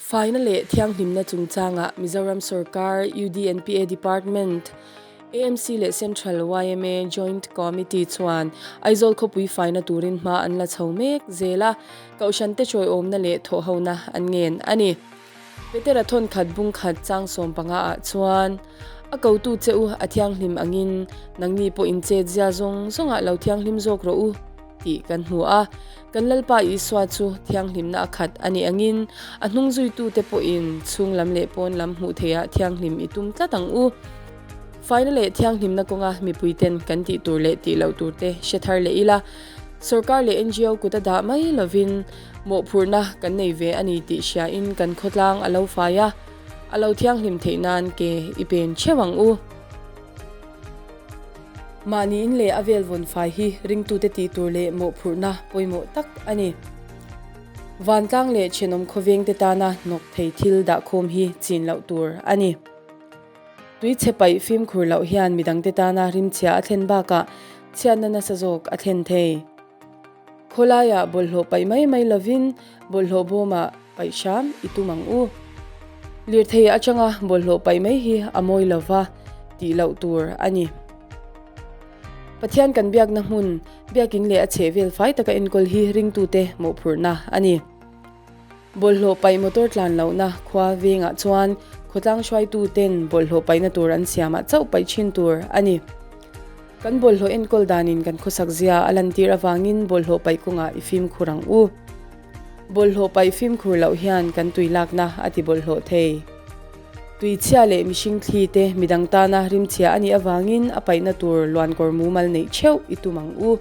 Faina leh thianghlimna chungchangah Mizoram sorkar UDNPA Department, AMC leh Central yma Joint Committee chuan Aizawl khawpui faina turin hma an la chho mek zel a, Kohhrante chawiawmna leh thawhhona an ngen a ni. Petera thawnkhat bungkhat chang 15 ah chuan, A kotu che u a thianghlim angin nangni pawh inchet zia zawng zawngah lo thianghlim zawk rawh u, tih kan hmu a. Kan Lalpa Isua chu thianghlimna a khat a nih angin a hnung zuitute pawhin chhung lam leh pawn lam hmuh theihah thianghlim i tum tlat ang u. Faina leh thianghlimna kawnga mipuiten kan tih tur leh tih loh turte hre thar leh ila, sorkar leh ngo kut a dah mai lovin mawhphurhna kan nei ve a ni tih hriain kan khawtlang a lo fai a, a lo thianghlim theih nan ke i pen theuh ang u. Mahni in leh a vel vawn fai hi ringtute tih tur leh mawhphurhna pawimawh tak a ni. Vantlang leh thenawm khawvengte tana hnawk thei thil dahkhawm hi chin loh tur a ni. Tui chhe paih fimkhur loh hian midangte tana rimchhia a thlen bakah chhiatna nasa zawk a thlen thei. Khawlaiah bawlhhlawh paih mai mai lovin bawlhhlawh bawmah paih hram i tum ang u. Lirthei atanga bawlhhlawh paih mai hi a mawi lova tih loh tur a ni. Pathian kan biakna hmun, biakin leh a chhehvel fai taka enkawl hi ringtute mawhphurhna a ni. Bawlhhlawh paih motor tlan lohna khua vengah chuan khawtlang hruaituten bawlhhlawh paihna tur an siamah chauh paih thin tur a ni. Kan bawlhhlawh enkawl danin kan khawsak zia a lantir avangin bawlhhlawh paih kawngah i fimkhur ang u. Bawlhhlawh paih fimkhur loh hian kan tui lakna a ti bawlhhlawh thei. Tuichhia leh mihring thli te midang tana rimchhia a nih avangin a paihna tur luankawr mumal neih theuh i tum ang u.